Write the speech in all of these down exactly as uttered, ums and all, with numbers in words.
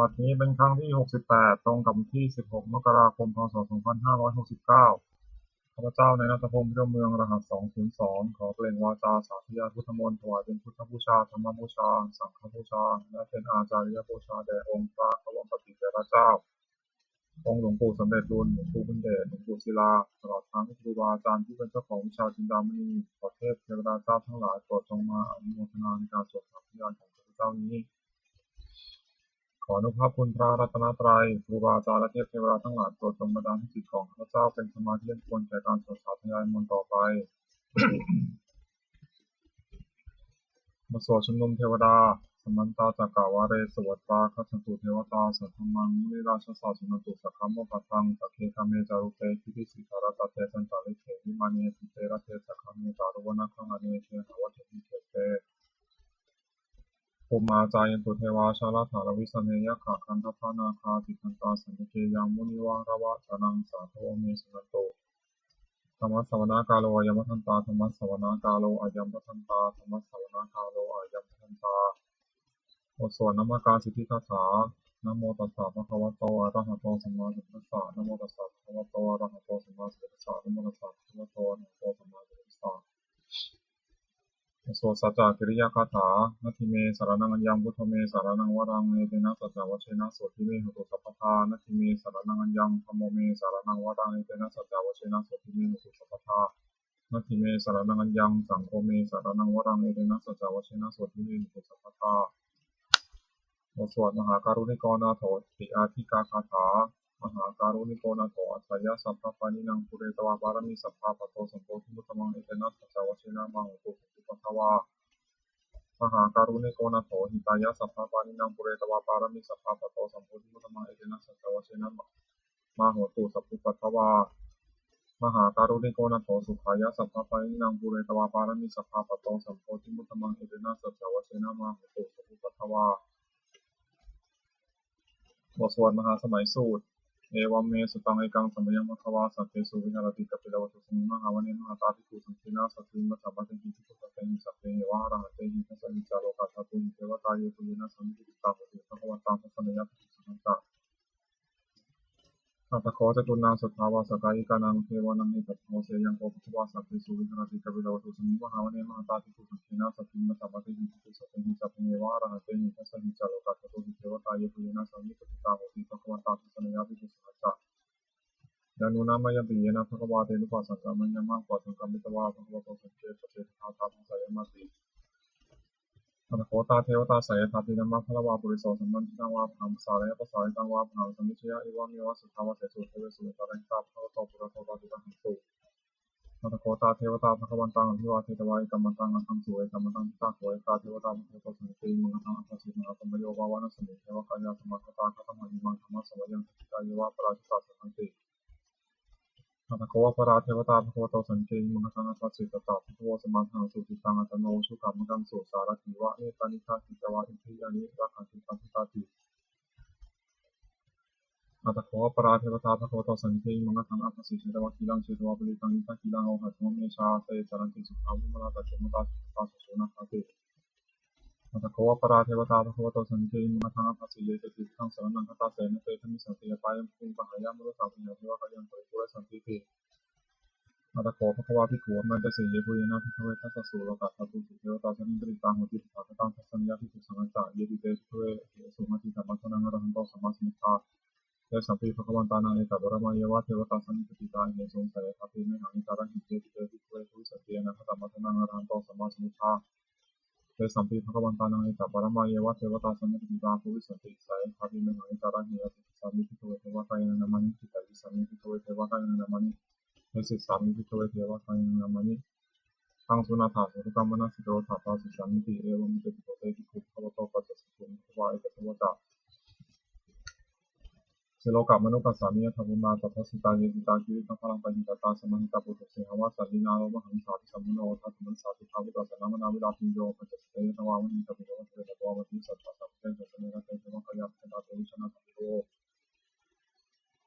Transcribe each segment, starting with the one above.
บัดนี้เป็นครั้งที่ หกสิบแปด ตรงกับวันที่ สิบหก มกราคม พ.ศ. สองพันห้าร้อยหกสิบเก้า ข้าพเจ้า นายณัฐพงษ์ พิรมเมือง รหัส สองศูนย์สอง ขอเปล่งวาจาสาธยายพุทธมนต์ ถวายเป็นพุทธบูชา ธรรมบูชา สังฆบูชา และเป็นอาจาริยบูชาแด่องค์พระบรมปฏิเถระเจ้า องค์หลวงปู่สำเร็จลุน หลวงปู่บุญเดช หลวงปู่ศิลา ตลอดทั้งครูบาอาจารย์ที่เป็นเจ้าของวิชาจินดามณี ขอเทพเทวดาเจ้าทั้งหลายโปรดจงมาอนุโมทนาในการสวดสาธยายของข้าพเจ้านี้ ขออนุภาพคุณพระรัตนตรัย ครูบาอาจารย์และเทพเทวดาทั้งหลายโปรดจงบันดาลให้จิตของข้าพเจ้าเป็นสมาธิอันควรแก่การสวดสาธยายมนต์ต่อไป บทสวดชุมนุมเทวดา Samantā cakkavāḷesu atrāgacchantu devatā, saddhammaṃ munirājassa suṇantu saggamokkhadaṃ. Sagge kāme ca rūpe girisikharataṭe cantalikkhe vimāne, dīpe raṭṭhe ca gāme taruvanagahane gehavatthumhi khette, bhummā cāyantu devā jalathalavisame yakkhagandhabbanāgā, tiṭṭhantā santike yaṃ munivaravacanaṃ sādhavo me suṇantu. Dhammassavanakālo ayam bhadantā. Dhammassavanakālo ayam bhadantā. Dhammassavanakālo ayam bhadantā. บทสวดนมการสิทธิคาถา Namo tassa bhagavato arahato sammāsambuddhassa. Namo tassa bhagavato arahato sammāsambuddhassa. Namo tassa bhagavato arahato sammāsambuddhassa. บทสวดสัจจกิริยาคาถา Natthi me saraṇaṃ aññaṃ, buddho me saraṇaṃ varaṃ, etena saccavajjena sotthi me hotu sabbadā. Natthi me saraṇaṃ aññaṃ, dhammo me saraṇaṃ varaṃ, etena saccavajjena sotthi me hotu sabbadā. Natthi me saraṇaṃ aññaṃ, saṅgho me saraṇaṃ varaṃ, etena saccavajjena sotthi me hotu sabbadā. บทสวดมหาการุณิโกนาโถติอาทิกาคาถา Mahākāruṇiko nātho atthāya sabbapāṇinaṃ, pūretvā pāramī sabbā patto sambodhimuttamaṃ, etena saccavajjena mā hontu sabbupaddavā. Mahākāruṇiko nātho hitāya sabbapāṇinaṃ, pūretvā pāramī sabbā patto sambodhimuttamaṃ, etena saccavajjena mā hontu sabbupaddavā. Mahākāruṇiko nātho sukhāya sabbapāṇinaṃ, pūretvā pāramī sabbā patto sambodhimuttamaṃ, etena saccavajjena mā hontu sabbupaddavā. บทสวดมหาสมัยสูตร Evaṃ me sutaṃ. Ekaṃ samayaṃ bhagavā sakkesu viharati kapilavatthusmiṃ mahāvane mahatā bhikkhusaṅghena saddhiṃ pañcamattehi bhikkhusatehi sabbeheva arahantehi. Dasahi ca lokadhātūhi devatā yebhuyyena sannipatitā honti bhagavantaṃ dassanāya bhikkhusaṅghañca. Atha kho catunnaṃ suddhāvāsakāyikānaṃ devānaṃ etadahosi: Ayaṃ kho bhagavā sakkesu viharati kapilavatthusmiṃ mahāvane mahatā bhikkhusaṅghena saddhiṃ pañcamattehi bhikkhusatehi sabbeheva arahantehi. Dasahi ca lokadhātūhi devatā yebhuyyena sannipatitā honti bhagavantaṃ dassanāya bhikkhusaṅghañca. Yannūna mayampi yena bhagavā tenupasaṅkameyyāma, upasaṅkamitvā bhagavato santike paccekagāthā bhāseyyāmāti. Atha kho tā devatā seyyathāpi nāma balavā puriso sammiñjitaṃ vā bāhaṃ pasāreyya, pasāritaṃ vā bāhaṃ sammiñjeyya, evameva suddhāvāsesu devesu antarahitā bhagavato purato pāturahaṃsu. Atha kho tā devatā bhagavantaṃ abhivādetvā ekamantaṃ aṭṭhaṃsu. Ekamantaṃ ṭhitā kho ekā devatā bhagavato santike imaṃ gāthaṃ abhāsi: Mahāsamayo pavanasmiṃ, devakāyā samāgatā, āgatamha imaṃ dhammasamayaṃ, dakkhitāye va aparājitasaṅghanti. Atha kho aparā devatā bhagavato santike imaṃ gāthaṃ abhāsi: Tatra bhikkhavo samādahaṃsu, cittaṃ attano ujukamakaṃsu, sārathīva nettāni gahetvā, indriyāni rakkhanti paṇḍitāti. Atha kho aparā devatā bhagavato santike imaṃ gāthaṃ abhāsi: Chetvā khīlaṃ chetvā palīghaṃ, indakhīlaṃ ohaccamanejā, te caranti suddhā vimalā, cakkhumatā sudantā susunāgāti. Atha kho aparā devatā bhagavato santike imaṃ gāthaṃ abhāsi: Ye keci buddhaṃ saraṇaṃ gatāse, na te gamissanti apāyabhūmiṃ, pahāya mānusaṃ dehaṃ, devakāyaṃ paripūressantīti. Atha kho bhagavā bhikkhū āmantesi: Yebhuyyena bhikkhave dasasu lokadhātūsu devatā sannipatitā honti tathāgataṃ dassanāya bhikkhusaṅghañca. Yepi te bhikkhave ahesuṃ atītamaddhānaṃ arahanto sammāsambuddhā, tesampi bhagavantānaṃ etaparamāyeva devatā sannipatitā ahesuṃ, seyyathāpi mayhaṃ etarahi. Yepi te bhikkhave bhavissanti anāgatamaddhānaṃ arahanto sammāsambuddhā, tesampi bhagavantānaṃ etaparamāyeva devatā sannipatitā bhavissanti, seyyathāpi mayhaṃ etarahi. Ācikkhissāmi bhikkhave devakāyānaṃ nāmāni, kittayissāmi bhikkhave devakāyānaṃ nāmāni, desissāmi bhikkhave devakāyānaṃ nāmāni. Taṃ suṇātha sādhukaṃ manasikarotha bhāsissāmīti. Evaṃ bhanteti kho te bhikkhū bhagavato paccassosuṃ. Bhagavā etadavoca: Silokamanukassāmi, yattha bhummā tadassitā; ye sitā girigabbharaṃ, pahitattā samāhitā. Puthū sīhāva sallīnā, lomahaṃsābhisambhuno; odātamanasā suddhā, vippasannamanāvilā. Bhiyyo pañcasate ñatvā, vane kāpilavatthave; tato āmantayi satthā, sāvake sāsane rate. Devakāyā parikkhantā, te vijānātha bhikkhavo.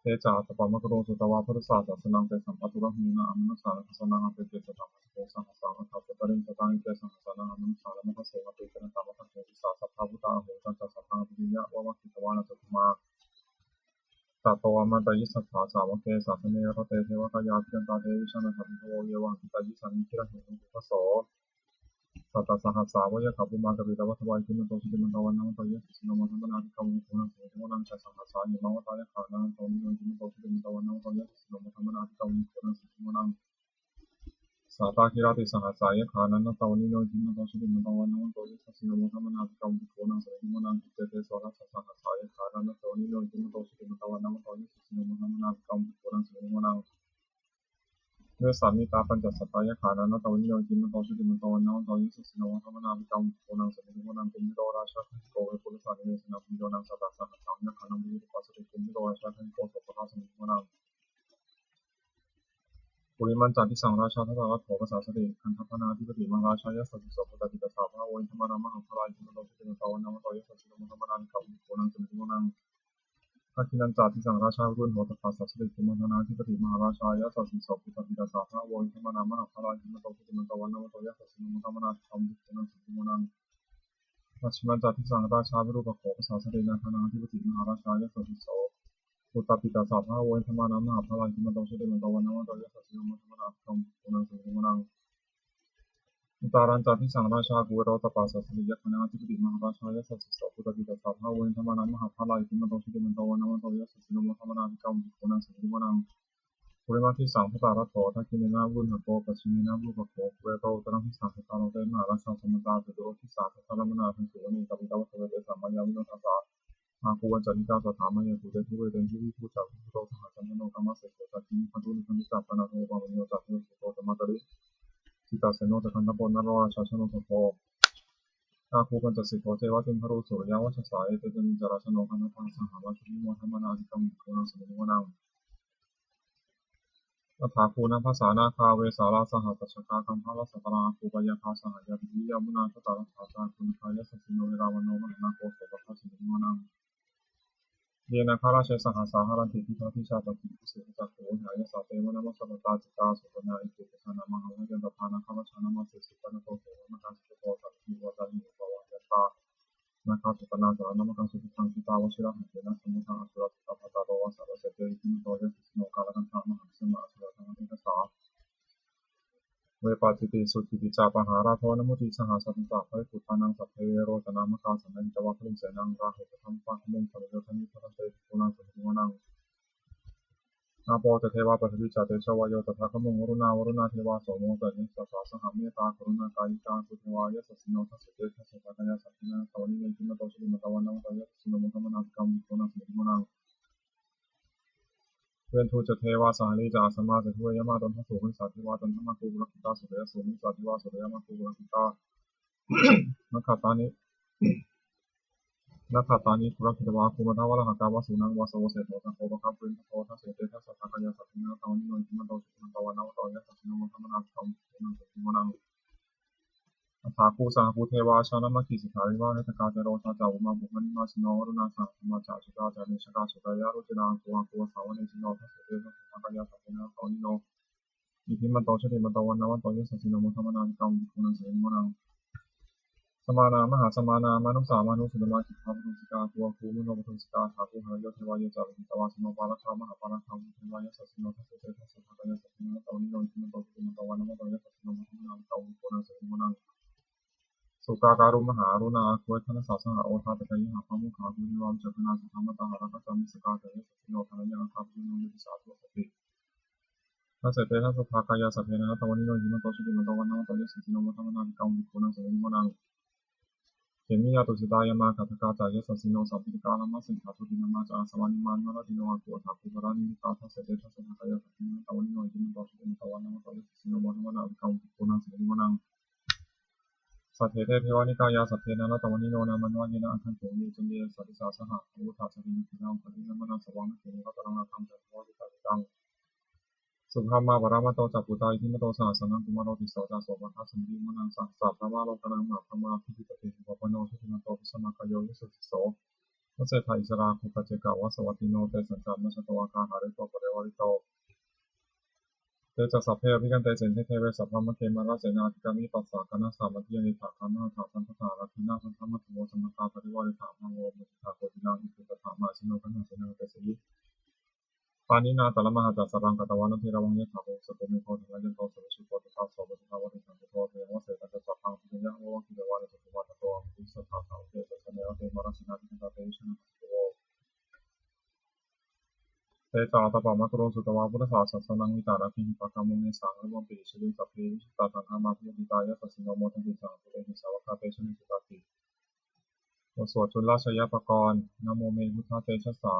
Te ca ātappamakaruṃ, sutvā buddhassa sāsanaṃ. Tesampāturahu ñāṇaṃ, amanussāna dassanaṃ; appeke satamaddakkhuṃ, sahassaṃ atha sattariṃ. Sataṃ eke sahassānaṃ, amanussānamaddasuṃ; appekenantamaddakkhuṃ, disā sabbā phuṭā ahu. Tañca sabbaṃ abhiññāya, vavakkhitvāna cakkhumā. Atho āmantayi satthā sāvake sāsane rate devakāyā abhikkantā te vijānātha bhikkhavo ye vohaṃ kittayissāmi girāhi bhikkhavo. Sattasahassā va yakkhā bhummā kāpilavatthavā iddhimanto jutimanto vaṇṇavanto yasassino modamānā abhikkāmuṃ bhikkhūnaṃ samitiṃ vanaṃ. Chasahassā hemavatā yakkhā nānattavaṇṇino iddhimanto jutimanto vaṇṇavanto yasassino modamānā abhikkāmuṃ bhikkhūnaṃ samitiṃ vanaṃ. Sātāgirā tisahassā yakkhā nānattavaṇṇino iddhimanto jutimanto vaṇṇavanto yasassino modamānā abhikkāmuṃ bhikkhūnaṃ samitiṃ vanaṃ. Iccete soḷasasahassā yakkhā nānattavaṇṇino iddhimanto jutimanto vaṇṇavanto yasassino modamānā abhikkāmuṃ bhikkhūnaṃ samitiṃ vanaṃ. Vessāmittā pañcasatā yakkhā nānattavaṇṇino iddhimanto jutimanto vaṇṇavanto yasassino modamānā abhikkāmuṃ bhikkhūnaṃ samitiṃ vanaṃ. Kumbhīro rājagahiko vepullassa nivesanaṃ bhiyyo naṃ satasahassaṃ yakkhānaṃ payirupāsati. Kumbhīro rājagahiko sopāga samitiṃ vanaṃ. Purimañca disaṃ rājā dhataraṭṭho pasāsati gandhabbānaṃ ādhipati mahārājā yasassi so. Puttāpi tassa bahavo indanāmā mahabbalā iddhimanto jutimanto vaṇṇavanto yasassino modamānā abhikkāmuṃ bhikkhūnaṃ samitiṃ vanaṃ. Dakkhiṇañca disaṃ rājā virūḷho tappasāsati kumbhaṇḍānaṃ ādhipati mahārājā yasassi so. Puttāpi tassa bahavo indanāmā mahabbalā iddhimanto jutimanto vaṇṇavanto yasassino modamānā abhikkāmuṃ bhikkhūnaṃ samitiṃ vanaṃ. Pacchimañca disaṃ rājā virūpakkho pasāsati nāgānaṃ ādhipati mahārājā yasassi so. Puttāpi tassa bahavo indanāmā mahabbalā iddhimanto jutimanto vaṇṇavanto yasassino modamānā abhikkāmuṃ bhikkhūnaṃ samitiṃ vanaṃ. Uttarañca disaṃ rājā kuvero tappasāsati yakkhānaṃ ādhipati mahārājā yasassi so. Puttāpi tassa bahavo indanāmā mahabbalā iddhimanto jutimanto vaṇṇavanto yasassino modamānā abhikkāmuṃ bhikkhūnaṃ samitiṃ vanaṃ. Purimaṃ disaṃ dhataraṭṭho dakkhiṇena virūḷhako pacchimena virūpakkho kuvero uttaraṃ disaṃ. Cattāro te mahārājā samantā caturo disā daddallamānā aṭṭhaṃsu vane kāpilavatthave. Tesaṃ māyāvino dāsā āgū vañcanikā saṭhā māyā bhūtehi vipulitehi. Viṭū ca viṭuṭo saha caṇḍano kāmaseṭṭho ca kinnughaṇḍu nighaṇḍu ca panādo opamañño ca devasūto ca mātali cittaseno ca gandhabbo naḷorājā janosabho āgū pañcasikho ceva timbarū suriyavacchasā. Ete caññe ca rājāno gandhabbā saha rājubhi modamānā abhikkāmuṃ bhikkhūnaṃ samitiṃ vanaṃ. Athāgū nābhasā nāgā vesālā saha tacchakā kambalassatarā āgū pāyāgā saha ñātibhi. Yāmunā dhataraṭṭhā ca āgū nāgā yasassino erāvaṇo mahānāgo sopāga samitiṃ vanaṃ. Ye nāgarāje sahasā haranti dibbā dijā catuddisaṃ. Cakkhuṃ vihāya te vanamajjhapattā citrā supaṇṇā iti tejā nāmaṃ āvaṃ. Tañca tattha nāgarājānamāse supaṇṇato devamanussapetto. Sabbeheva ca āyasmanto vihārattha nāgā supaṇṇā saraṇamakaṃsu buddhaṃ. Jitā vajirahatthena samuddaṃ asurā sitā. Bhātaro vāsavassete iddhimanto yasassino. Kālakañjā mahābhismā asurā dānaveghasā. Vepacitti sucitti ca pahārādo namucī saha. Satañca baliputtānaṃ sabbeverocanāmakā sannayhitvā baliṃ senaṃ rāhubhaddamupāgamuṃ. Tato āmantayi bhikkhūnaṃ samitiṃ vanaṃ. Āpo ca devā pathavī ca tejo vāyo tadāgamuṃ. Varuṇā vāruṇā devā somo ca yasasā saha mettākaruṇākāyikā āgū devā yasassino. Dasete dasadhā kāyā sabbe nānattavaṇṇino iddhimanto jutimanto vaṇṇavanto yasassino modamānā abhikkāmuṃ bhikkhūnaṃ samitiṃ vanaṃ. Veṇḍū ca devā sahalī ca asamā ca duve yamā. Candassūpanisā devā candamāgū purakkhitā. Suriyassūpanisā devā suriyamāgū purakkhitā. Nakkhattāni nakkhattāni purakkhitvā āgū mandavalāhakā. Vasūnaṃ vāsavo seṭṭho sakkopāga purindado. Dasete dasadhā kāyā sabbe nānattavaṇṇino iddhimanto jutimanto vaṇṇavanto yasassino modamānā abhikkāmuṃ bhikkhūnaṃ samitiṃ vanaṃ. Athāgū sahabhū devā ājānamāgī saha rivā hitakā ca rojā ca ummāpupphanibhāsino. Varuṇā sahadhammā ca accutā ca anejakā sūleyyarucirā āgū āgū vāsavanesino. Dasete dasadhā kāyā sabbe nānattavaṇṇino iddhimanto jutimanto vaṇṇavanto yasassino modamānā abhikkāmuṃ bhikkhūnaṃ samitiṃ vanaṃ. Samānā mahāsamānā mānusā mānusuttamā khiḍḍāpadūsikā āgū āgū manopadūsikā. Athāgū harayo devā ye ca lohitavāsino pālakā mahāpālakā āgū devā yasassino. Dasete dasadhā kāyā sabbe nānattavaṇṇino iddhimanto jutimanto vaṇṇavanto yasassino modamānā abhikkāmuṃ bhikkhūnaṃ samitiṃ vanaṃ. Sukkā karumhā aruṇā āgū veghanasā saha odātagayhā pāmokkhā āgū devā vicakkhaṇā. Sadāmattā hāragajā missakā ca yasassino thanayaṃ āgā pajunno ye disā abhivassati. Dasete dasadhā kāyā sabbe nānattavaṇṇino iddhimanto jutimanto vaṇṇavanto yasassino modamānā abhikkāmuṃ bhikkhūnaṃ samitiṃ vanaṃ. Khemiyā tusitā yāmā kaṭṭhakā ca yasassino sāmikā lāmaseṭṭhā duddhimatā ca āsavā nimmānaratino āgū athāgū paranimmitā. Dasete dasadhā kāyā sabbe nānattavaṇṇino iddhimanto jutimanto vaṇṇavanto yasassino modamānā abhikkāmuṃ bhikkhūnaṃ samitiṃ vanaṃ. Saṭṭhete devanikāyā sabbe nānattavaṇṇino nāmanvayena āgañchuṃ. Ye caññe sadisā saha sambuddhā sallīnā tīṇā upādānachahāsavā dakkhemoghataraṃ raṭṭhaṃ ca āgū vāsavanesitaṃ. Subrahmā paramatto ca puttā iddhimato saha sanaṅkumāro tisso ca sopāga samitiṃ vanaṃ. Sahassabrahmalokānaṃ mahābrahmābhitiṭṭhati upapanno jutimanto bhismākāyo yasassi so. Dasettha issarā āgū paccekavasavattino tesañca majjhato āgā hārito parivārito. Te ca sabbe abhikkante sinde deve sabrahmake mārasenā abhikkāmi passa kaṇhassa mandiyaṃ. Etha gāmadaṭṭhasaṅkuddhā rāgena bandhamatthu vo samantā parivāretha bhayambhūtā koci naṃ. Iti tattha mahāseno kaṇhasenaṃ apesayi. Pāṇinā talamāhacca saraṃ katvāna bheravaṃ. Yathā pāvussako megho thanayanto savijjuko, tadā so paccudāvatti saṅkuddho asayaṃvase. Tañca sabbaṃ abhiññāya vavakkhitvāna cakkhumā, tato āmantayi satthā sāvake sāsane rate. Mārasenā abhikkantā te vijānātha bhikkhavo. Te ca ātappamakaruṃ sutvā buddhassa sāsanaṃ. Vītarāgehi pakkāmuṃ nesaṃ anubhandampi. Sirīṃ sabbe vijitasaṅgāmā bhiyāguṃ yasassino. Modanti saha bhūtehi sāvakā te janesutāti. บทสวดจุลชัยปกรณ์ Namo me buddhatejasā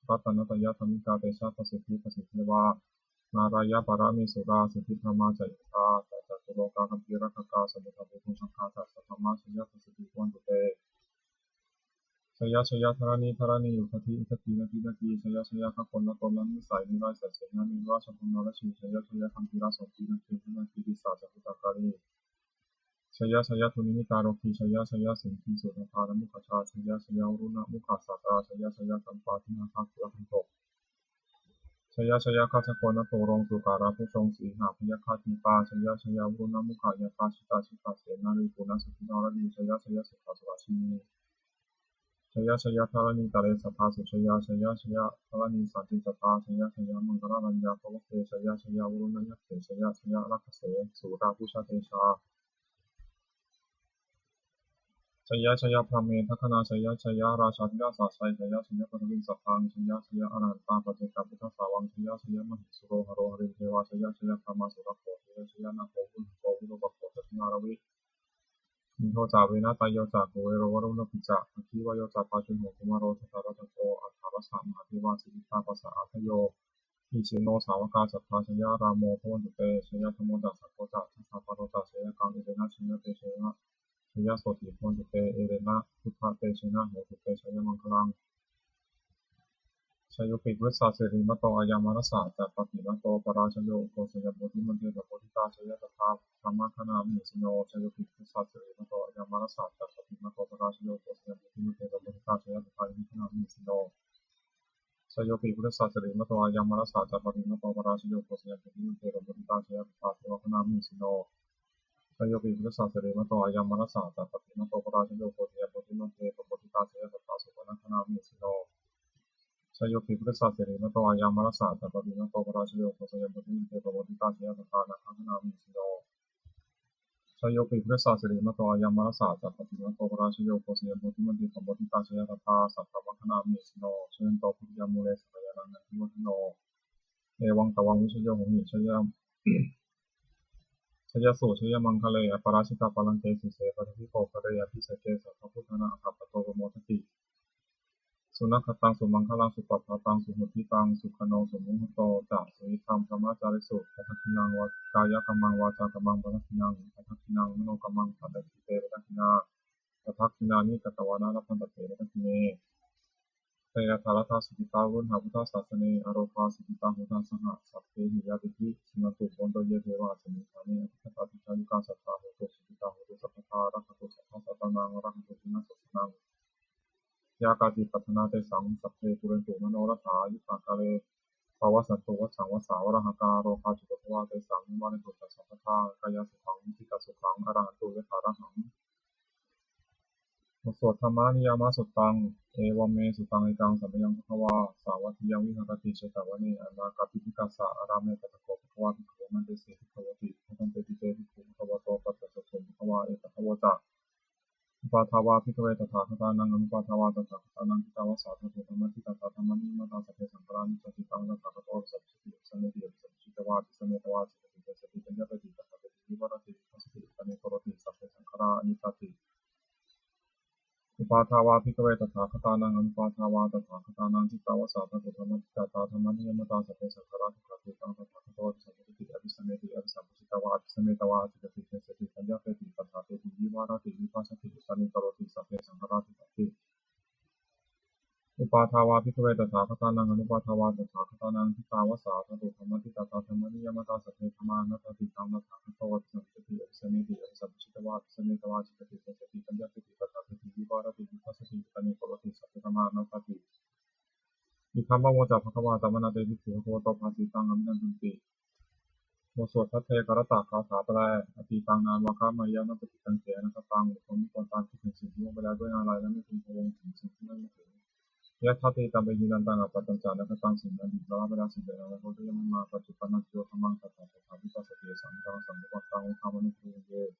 ratanattayadhammikā tejapasiddhi pasīdevā nārāyaparamesurā siddhibrahmā ca indā ca catulokā gambhīrakkhakā samuddā bhūtuṃ saṅghañca saddhammaṃ jaya pasitī bhavantu te. Jaya jaya dharaṇi dharaṇī udadhi udadhī nadi nadī, jaya jaya gaganalatanalanisai niraisaisena nirajabala nirajī, jaya jaya gambhīra sombhī nāgī nāgī pisāca bhūtakālī, jaya jaya dunnimittarogī, jaya jaya siṅgī surabhā namukhajā, jaya jaya varuṇamukhasātrā, jaya jaya campādināgakulagantho, jaya jaya gajagannaturaṅga sukarabhujaṅga sīhabyagghadīpā, jaya jaya varuṇamukhayātrā jita jita senārī puna suddhi naradī, jaya jaya siṅgāsurarājī, jaya jaya dharaṇītale sadā sujayā, jaya jaya dharaṇī santi sadā, jaya jaya maṅkararājaṃ bhavagge, jaya jaya varuṇayakkhe, jaya jaya rakkhase surabhujatejā, jaya jaya brahmendagaṇā, jaya jaya rājādhirājasājjaya, jaya jaya paṭhaviṃ sabbaṃ, jaya jaya arahantā paccekabuddhasāvaṃ, jaya jaya mahesuro haro harindevā, jaya jaya brahmā surakkho, jaya jaya nāgo viruḷhako virūpakkho candimā ravi, indo ca venateyyo ca kuvero varuṇopi ca, aggi vāyo ca pājuṇho kumāro dhataraṭṭhako, aṭṭhārasa mahādevā siddhitāpasa-ādayo, isino sāvakā sabbā jaya rāmo bhavantu te, jaya dhammo ca saṅgho ca, dasapālo ca jayakaṃ, etena jayatejena jayasotthī bhavantu te, etena buddhatejena hotu te jayamaṅgalaṃ. Jayopi buddhassa sirīmato ayaṃ mārassa ca pāpimato parājayo, ugghosayaṃ bodhimaṇḍe pamoditā, jaya tadā brahmagaṇā mahesino. Jayopi buddhassa sirīmato ayaṃ mārassa ca pāpimato parājayo, ugghosayaṃ bodhimaṇḍe pamoditā, jaya tadā indagaṇā mahesino. Jayopi buddhassa sirīmato ayaṃ mārassa ca pāpimato parājayo, ugghosayaṃ bodhimaṇḍe pamoditā, jaya tadā devagaṇā mahesino. Jayopi buddhassa sirīmato ayaṃ mārassa ca pāpimato parājayo, ugghosayaṃ bodhimaṇḍe pamoditā, jaya tadā supaṇṇagaṇā mahesino. Jayopi buddhassa sirīmato ayaṃ mārassa ca pāpimato parājayo, ugghosayaṃ bodhimaṇḍe pamoditā, jaya tadā nāgagaṇā mahesino. Jayopi buddhassa sirīmato ayaṃ mārassa ca pāpimato parājayo, ugghosayaṃ bodhimaṇḍe pamoditā, jaya tadā sabrahmagaṇā mahesino. Jayanto bodhiyā mūle sakyānaṃ nandivaḍḍhano, evaṃ tvaṃ vijayo hohi jaya jayassu jayamaṅgale, aparājitapallaṅke sīse paṭhavipokkhare, abhiseke sabbabuddhānaṃ aggappatto pamodati. Sunakkhattaṃ sumaṅgalaṃ supabhātaṃ suhuṭṭhitaṃ, sukhaṇo sumuhutto ca suyiṭṭhaṃ brahmacārisu, padakkhiṇaṃ kāyakammaṃ vācākammaṃ padakkhiṇaṃ, padakkhiṇaṃ manokammaṃ paṇidhī te padakkhiṇā, padakkhiṇāni katvāna labhantatthe padakkhiṇe. Te atthaladdhā sukhitā hotha buddhasāsane, arogā sukhitā hotha saha sabbehi ñātibhi. Suṇantu bhonto ye devā asmiṃ ṭhāne adhigatā dīghāyukā sadā hontu sukhitā hontu sabbadā, rakkhantu sabbasattānaṃ rakkhantu jinasāsanaṃ. Yā kāci patthanā tesaṃ sabbe pūrentu manorathā, yuttakāle pavassantu vassaṃ vassā valāhakā, rogā cupaddavā tesaṃ nivārentu ca sabbadā, kāyāsukhaṃ cittisukhaṃ arahantu yathārahaṃ. บทสวด Dhammaniyāmasuttaṃ. Evaṃ me sutaṃ. Ekaṃ samayaṃ bhagavā sāvatthiyaṃ viharati jetavane anāthapiṇḍikassa ārāme. Tatra kho bhagavā bhikkhūnaṃ desesi bhikkhavoti. Bhadanteti te bhikkhū bhagavato paccassosuṃ. Bhagavā etadavoca. Uppādā vā bhikkhave tathāgatānaṃ anuppādā vā tathāgatānaṃ, ṭhitā va sā dhātu dhammaṭṭhitatā dhammaniyāmatā sabbe saṅkhārā anicchā. Ṭhitaṃ tathāgato abhisambuddhati abhisameti, abhisametvā abhisametvā ācikkhati deseti taññapeti paṭṭhapeti vivarati vibhajati vipaṇṇīkaroti sabbe saṅkhārā anittāti. Uppādā vā bhikkhave tathāgatānaṃ anuppādā vā tathāgatānaṃ, ṭhitā va sā dhātu dhammaṭṭhitatā dhammaniyāmatā sabbe saṅkhārā dukkhāti. Ṭhitaṃ tathāgato abhisambuddhati abhisameti, abhisambuddhitvā abhisametvā ācikkhati deseti taññapeti paṭṭhapeti vivarati vibhajati vipaṇṇīkaroti sabbe saṅkhārā anittā ti. Uppādā vā bhikkhave tathāgatānaṃ anuppādā vā tathāgatānaṃ, ṭhitā va sā dhātu dhammaṭṭhitatā dhammaniyāmatā sabbe dhammā anattāti. Ṭhitaṃ tathāgato abhisambuddhati abhisameti, abhisambuddhitvā abhisametvā ācikkhati deseti taññapeti paṭṭhapeti vivarati vibhajati vipaṇṇīkaroti sabbe dhammā anattāti. Idamavoca bhagavā. Attamanā te bhikkhū bhagavato bhāsitaṃ abhinandunti. บทสวดภัทเทกรัตตคาถาแปล Atītaṃ nānvāgameyya, nappaṭikaṅkhe anāgataṃ. บุคคลไม่ควรตามคิดถึงสิ่งที่ล่วงไปแล้วด้วยอาลัย และไม่พึงพะวงถึงสิ่งที่ไม่มาถึง เอ Yadatthi tappaṃ ihi, anantaṃ appattañca, na kataṃ suṇanti, bālaṃ virāsīti, anākulā yamamā, paccuppannañca yo dhammaṃ, tattha tattha vipassati, asaṃhiraṃ asaṅkuppaṃ, taṃ ve dhammānussaraṃ vimāya.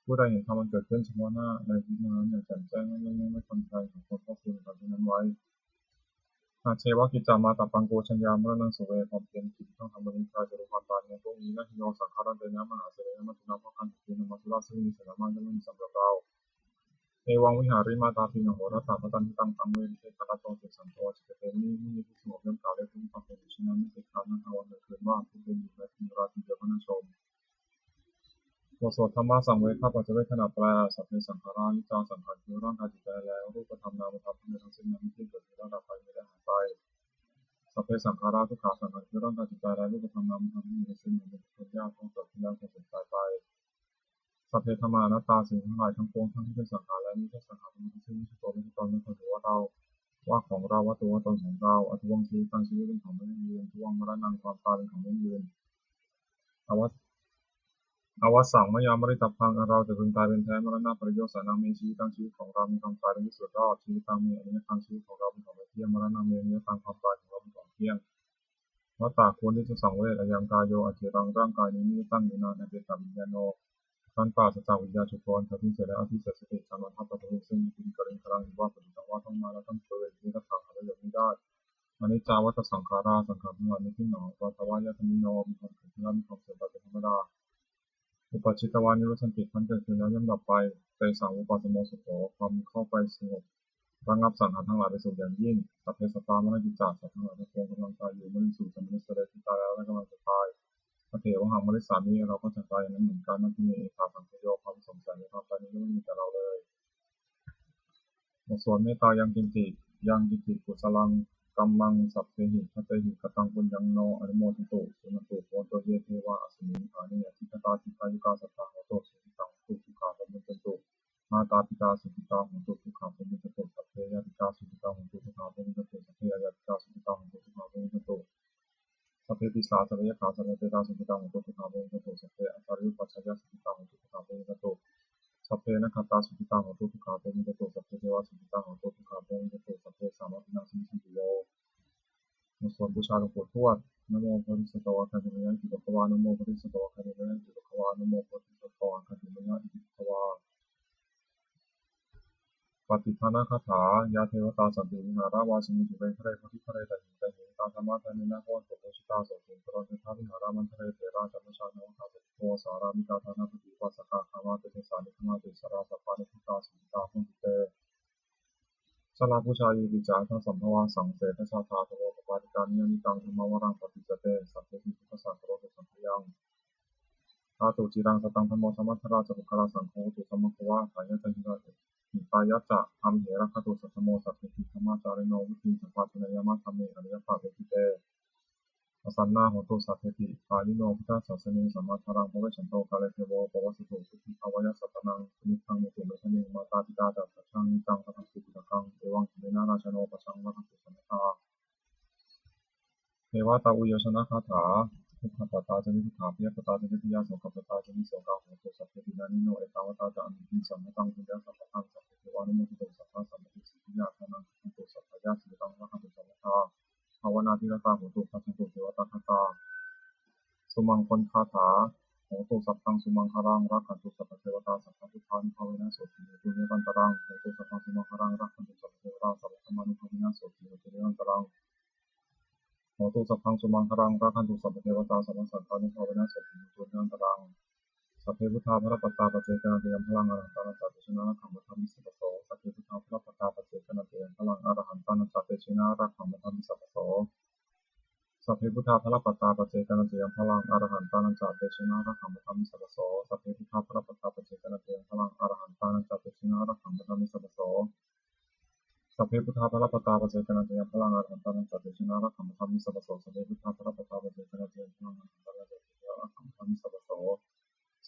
ผู้ใดเห็นธรรมอันเกิดขึ้นเฉพาะหน้าในที่นั้นอย่างแจ่มแจ้ง ไม่ง่วงง่ายไม่คลอนแคลน เขาควรพอกพูนในธรรมที่นั้นไว้ Ajjeva kiccamātappaṃ, ko jaññā maraṇaṃ suve. ความเพียรเป็นกิจที่ต้องทำ วันนี้ใครจะรู้ความตายในวันพรุ่งนี้ Na hi no saṅgarantena, mahāsenena maccunā, เพราะการผัดเพี้ยนของมัจจุราชซึ่งมีเสนามาก ย่อมไม่มีสำหรับเรา Evaṃ vihārimātāpiṃ, ahorattamatanditaṃ, saṃvere saṅghaho, เสกสรรตัว จิตเจตนา ไม่มีที่สงบ ย่อมกล่าวเรียกผู้ที่บำเพ็ญอยู่เช่นนั้น ด้วยเสียงคราง ทั้งกลางวันกลางคืนว่า ผู้เป็นอยู่ในที่ราตรีเดียวก็น่าชม บทสวดธรรมสังเวคปัจจเวกขณะ แปล Sabbe saṅkhārā aniccā, สังขารคือร่างกายจิตใจและรูปธรรมนามธรรมทั้งหลายทั้งสิ้น นั้นไม่เที่ยง เกิดขึ้นแล้วดับไป มีและหายไป Sabbe saṅkhārā dukkhā, สังขารคือร่างกายจิตใจและรูปธรรมนามธรรมทั้งหลายทั้งสิ้น นั้นเป็นทุกข์ทนยาก เพราะเกิดขึ้นแล้วแก่เจ็บตายไป Sabbe dhammā anattā, สิ่งทั้งหลายทั้งปวง ทั้งที่เป็นสังขารและมิใช่สังขาร ทั้งหมดทั้งสิ้น ไม่ใช่ตัว ไม่ใช่ตน ไม่ควรถือว่าเรา ว่าของเรา ว่าตัว ว่าตนของเรา Addhuvaṃ jīvitaṃ, ชีวิตเป็นของไม่ยั่งยืน Dhuvaṃ maraṇaṃ, ความตายเป็นของยั่งยืน Avas- avassaṃ mayā maritabbaṃ, อันเราจะพึงตายเป็นแท้ Maraṇapariyosānaṃ me jīvitaṃ, ชีวิตของเรามีความตายเป็นที่สุดรอบ Jīvitaṃ me aniyataṃ, ชีวิตของเราเป็นของไม่เที่ยง Maraṇaṃ me niyataṃ, ความตายของเราเป็นของเที่ยง Vata ควรที่จะสังเวช Ayaṃ kāyo aciraṃ, ร่างกายนี้มิได้ตั้งอยู่นาน Apetaviññāṇo ครั้นปราศจากวิญญาณ Chuḍḍho อันเขาทิ้งเสียแล้ว Adhisessati จักนอนทับ Paṭhaviṃ ซึ่งดิน Kaliṅgaraṃ หรือว่าแผ่นดิน Taṃ va dhammā rakkhantu devetaṃ, อันเรายกย่องได้ Aniccā vata saṅkhārā, สังขารทั้งหลายไม่เที่ยงหนอ Uppādavayadhammino มีความเกิดขึ้นแล้วมีความเสื่อมไปเป็นธรรมดา Uppajjitvā nirujjhanti ครั้นเกิดขึ้นแล้วย่อมดับไป Tesaṃ vūpasamo sukho ความเข้าไปสงบระงับสังขารทั้งหลายเป็นสุขอย่างยิ่ง Sabbe sattā maranti ca สัตว์ทั้งหลายทั้งปวงกำลังตายอยู่ Mariṃsu ca manussare ที่ตายแล้วและกำลังจะตาย Tathevāhaṃ marissāmi เราก็จะตายอย่างนั้นเหมือนกัน Natthi me ettha saṃsayo ความสงสัยในความตายนี้ย่อมไม่มีแก่เราเลย บทสวดเมตตา Yaṃ kiñci yaṃ kiñci kusalaṃ kammaṃ sabbehi katehi kataṃ puññaṃ no anumodantu suṇantu bhonto ye devā asmiṃ ṭhāne adhigatā dīghāyukā sadā hontu sukhitā hontu dukkhā pamuñcantu. Mātāpitā sukhitā hontu dukkhā pamuñcantu. Sabbe ñātikā sukhitā hontu dukkhā pamuñcantu. Sabbe aññātikā sukhitā hontu dukkhā pamuñcantu. Sabbe pisā sabbe yakkhā sabbe petā sukhitā hontu dukkhā pamuñcantu. Sabbe ācariyupajjhāyā sukhitā hontu dukkhā pamuñcantu. Sabbe nakkhattā sukhitā hontu dukkhā pamuñcantu. Sabbe devā sukhitā hontu dukkhā pamuñcantu. Sabbe sampattīnaṃ samijjhantu yo. บทสวดบูชาหลวงปู่ทวด Namo bodhisatto āgantimāya iti bhagavā. Namo bodhisatto āgantimāya iti bhagavā. Namo bodhisatto āgantimāya iti bhagavā. Pattidānagāthā. Yā devatā santi vihāravāsinī, dūre ghare bodhighare tahiṃ tahiṃ, tā dhammadānena bhavantu pūjitā, sotthiṃ karontedha vihāramaṇḍale. Therā ca majjhā navakā ca bhikkhavo, sārāmikā dānapatī upāsakā, gāmā ca desā nigamā ca issarā, sappāṇabhūtā sukhitā hontu te. Jalābujā yepi ca aṇḍasambhavā, saṃsedajātā athavopapātikā, niyyānikaṃ dhammavaraṃ paṭicca te, sabbehi dukkhassa karontu saṅkhayaṃ. Ṭhātu ciraṃ sataṃ dhammo, dhammaddharā ca puggalā, saṅgho hotu samaggo va, atthāya ca hitāya ca. Amhe rakkhatu saddhammo, sabbepi dhammacārino, vuḍḍhiṃ sampāpuṇeyyāma, dhamme ariyappavedite. Pasannā hontu sabbepi, pāṇino buddhasāsane, sammā dhāraṃ pavecchanto, kāle devo pavassatu, vuḍḍhibhāvāya sattānaṃ, samiddhaṃ netu medaniṃ. Mātā pitā ca dajjā, niccaṃ rakkhanti puttakaṃ, evaṃ dhammena rājāno, pajaṃ rakkhantu sabbadā. Devatāuyyojanagāthā. Dukkhappattā ca niddukkhā, bhayappattā ca nibbhayā, sokappattā ca nissokā, hontu sabbepi pāṇino. Ettāvatā ca amhehi sambhataṃ puññasampadaṃ, sabbe devānumodantu, sabbasampattisiddhiyā. Dānaṃ dadantu saddhāya, sīlaṃ rakkhantu sabbadā, bhāvanābhiratā hontu, gacchantu devatāgatā. Sumaṅgalagāthā. Hotu sabbaṃ sumaṅgalaṃ, rakkhantu sabbadevatā, sabbabuddhānubhāvena sotthī hontu nirantaraṃ. Hotu sabbaṃ sumaṅgalaṃ, rakkhantu sabbadevatā, sabbadhammānubhāvena sotthī hontu nirantaraṃ. Hotu sabbaṃ sumaṅgalaṃ, rakkhantu sabbadevatā, sabbasaṅghānubhāvena sotthī hontu nirantaraṃ. Sabbe buddhā balappattā, paccekānañca yaṃ balaṃ, arahantānañca tejena, rakkhaṃ bandhāmi sabbaso. Sabbe buddhā balappattā, paccekānañca yaṃ balaṃ, arahantānañca tejena, rakkhaṃ bandhāmi sabbaso. Sabbe buddhā balappattā, paccekānañca yaṃ balaṃ, arahantānañca tejena, rakkhaṃ bandhāmi sabbaso. Sabbe buddhā balappattā, paccekānañca yaṃ balaṃ, arahantānañca tejena, rakkhaṃ bandhāmi sabbaso. Sabbe buddhā balappattā, paccekānañca yaṃ balaṃ, arahantānañca tejena, rakkhaṃ bandhāmi sabbaso. Sabbe buddhā balappattā, paccekānañca yaṃ balaṃ, arahantānañca tejena, rakkhaṃ bandhāmi sabbaso.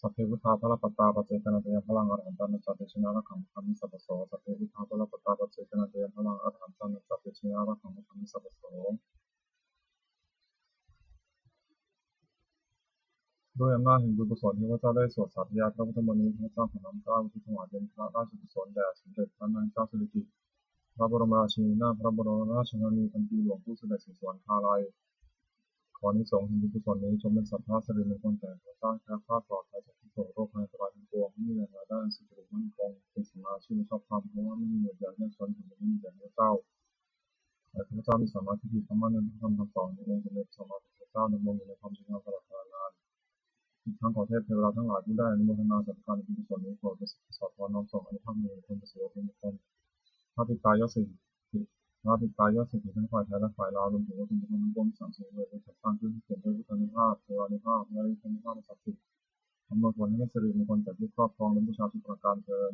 Sabbe buddhā balappattā, paccekānañca yaṃ balaṃ, arahantānañca tejena, rakkhaṃ bandhāmi sabbaso. Sabbe buddhā balappattā, paccekānañca yaṃ balaṃ, arahantānañca tejena, rakkhaṃ bandhāmi sabbaso. ด้วยอำนาจแห่งบุญกุศลที่ข้าพเจ้าได้สวดสาธยายพระพุทธมนต์นี้ ข้าพเจ้าขอน้อมเกล้าอุทิศถวายเป็นพระราชกุศลแด่สมเด็จพระนางเจ้าสิริกิติ์ ระบรมราชินีนาถ พระบรมราชชนนีพันปีหลวง ผู้เสด็จสู่สวรรคาลัย ขออานิสงส์แห่งบุญกุศลนี้จงเป็นสัพพะสิริมงคลแก่ข้าพเจ้า แคล้วคลาดปลอดภัยจากทุกข์โศกโรคภัยอันตรายทั้งปวง ให้มีแหล่งรายได้อันสุจริตมั่นคง เป็นสัมมาอาชีพชอบธรรม เพราะว่าไม่มีอดอยากยากจน ถึงจะไม่มีแก่ข้าพเจ้า ขอให้ข้าพเจ้ามีสัมมาทิฏฐิ ตั้งมั่นในพระธรรมคำสอนขององค์สมเด็จพระสัมมาสัมพุทธเจ้า ดำรงอยู่ในความดีงามตลอดกาลนาน อีกทั้งขอเทพเทวดาทั้งหลายผู้ได้อนุโมทนาสาธุการในบุญกุศลนี้ โปรดประสิทธิ์ประสาทพรน้อมส่งอานุภาพแห่งมงคลประเสริฐเป็นมงคล พระปิดตายอดเศรษฐี พระปิดตายอดเศรษฐีทั้งฝ่ายไทยและฝ่ายลาว รวมถึงวัตถุมงคลทั้งปวงที่สามสิบองค์ ได้จัดสร้างขึ้น เปี่ยมด้วยพุทธานุภาพ เทวานุภาพ และอิทธานุภาพอันศักดิ์สิทธิ์ อำนวยผลให้เป็นสิริมงคลแก่ผู้ครอบครองและบูชาทุกประการเทอญ